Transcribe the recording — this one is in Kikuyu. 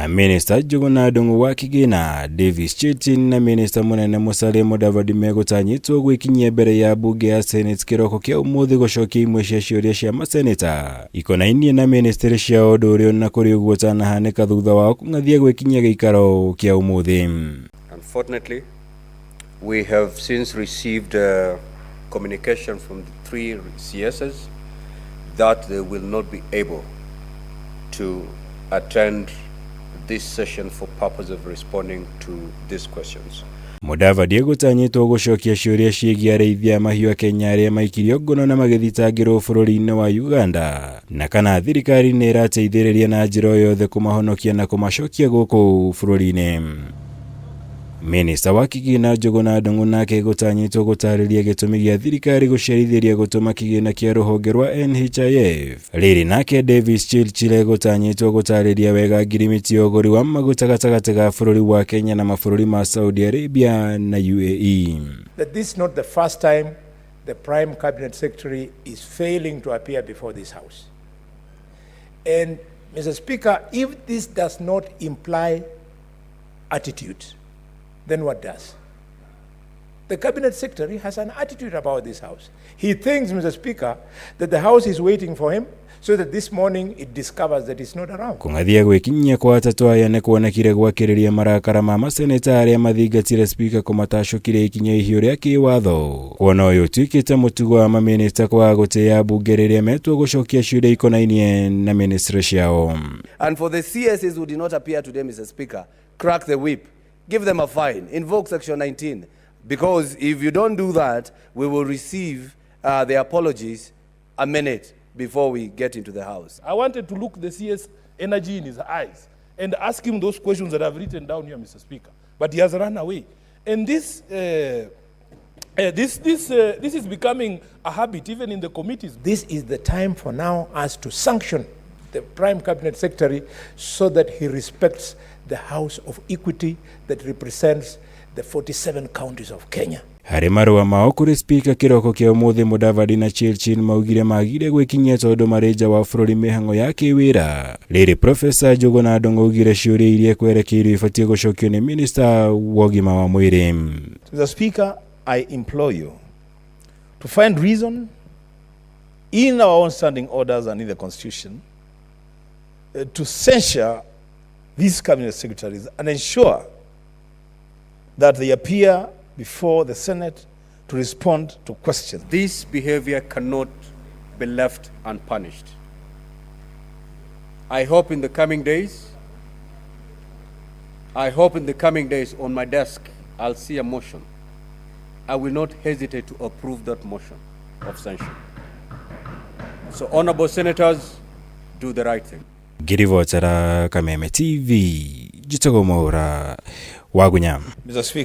Minista Njuguna Ndung'u wa Kigina, Davis Chirchir na minista munene Musalia Mudavadi megũtanyĩtwo gwĩkinyia mbere ya mbunge ya Senate kĩroko kĩa ũmũthĩ gũcokia imwe cia ciũria cia maseneta ikonainie na ministry cia ũndũ ũrĩa na kũrĩ ũguo ũtanahanĩka thutha wao kũng'athia gwĩkinyia gĩikaro kĩa ũmũthĩ. Unfortunately, we have since received communication from the three CSs that they will not be able to attend this session for purpose of responding to these questions. Mudavadi egũtanyĩtwo gũcokia ciũria ciĩgiĩ arĩithia a mahiũ a Kenya arĩa maikirio ngono na magĩthitangĩrwo bũrũri-inĩ wa Uganda na kana thirikari nĩ ĩrateithĩrĩria na njĩra o yothe kũmahonokia na kũmacokia gũkũ bũrũri-inĩ. Minista wa Kigina Njuguna Ndung'u nake gũtanyĩtwo gũtarĩria gĩtũmi gĩa thirikari gũcerithĩria gũtũma kĩgĩna kĩa rũhonge rwa NHIF. Rĩrĩ nake Davis Chirchir gũtanyĩtwo gũtarĩria wega ngirimiti ya ũgũri wa maguta gatagatĩ ga bũrũri wa Kenya na mabũrũri ma Saudi Arabia na UAE. That this is not the first time the Prime Cabinet Secretary is failing to appear before this House. And, Mr. Speaker, if this does not imply attitude, then what does? The Cabinet Secretary has an attitude about this House. He thinks, Mr. Speaker, that the House is waiting for him so that this morning it discovers that he's not around. Kũng'athia gwĩkinyia kwa atatũ aya nĩ kuonekire gwakĩrĩria marakara ma maseneta arĩa mathingatire spika kũmatacũkire ikinya ihiũ rĩa kĩwatho kuona ũyũ ũtuĩkĩte mũtugo wa mamĩnĩsta kwaga gũtĩĩa mbunge rĩrĩa metwo gũcokia ciũria ikonainie na ministry ciao. And for the CSs who did not appear today, Mr. Speaker, crack the whip, give them a fine, invoke Section 19. Because if you don't do that, we will receive the apologies a minute before we get into the House. I wanted to look the CS Energy in his eyes and ask him those questions that I've written down here, Mr. Speaker. But he has run away. And this is becoming a habit even in the committees. This is the time for now us to sanction the Prime Cabinet Secretary so that he respects the House of Equity that represents the 47 counties of Kenya. Harĩ marũa mao kũrĩ spika kĩroko kĩa ũmũthĩ, Mudavadi na Chirchir maugire magire gwĩkinyia tondũ marĩ nja wa bũrũri mĩhang'o ya kĩwĩra. Rĩrĩ Profesa Njuguna Ndung'u augire ciũria iria kwerekeirwo ibatiĩ gũcokio nĩ minista wa ũgima wa mwĩrĩ. Mr. Speaker, I implore you to find reason in our own standing orders and in the Constitution to censure these cabinet secretaries and ensure that they appear before the Senate to respond to questions. This behavior cannot be left unpunished. I hope in the coming days, I hope in the coming days on my desk, I'll see a motion. I will not hesitate to approve that motion of censure. So, honorable senators, do the right thing. Ngĩribotera Kameme TV, njĩtagwo Mwaũra Wagunya. Mr. Speaker,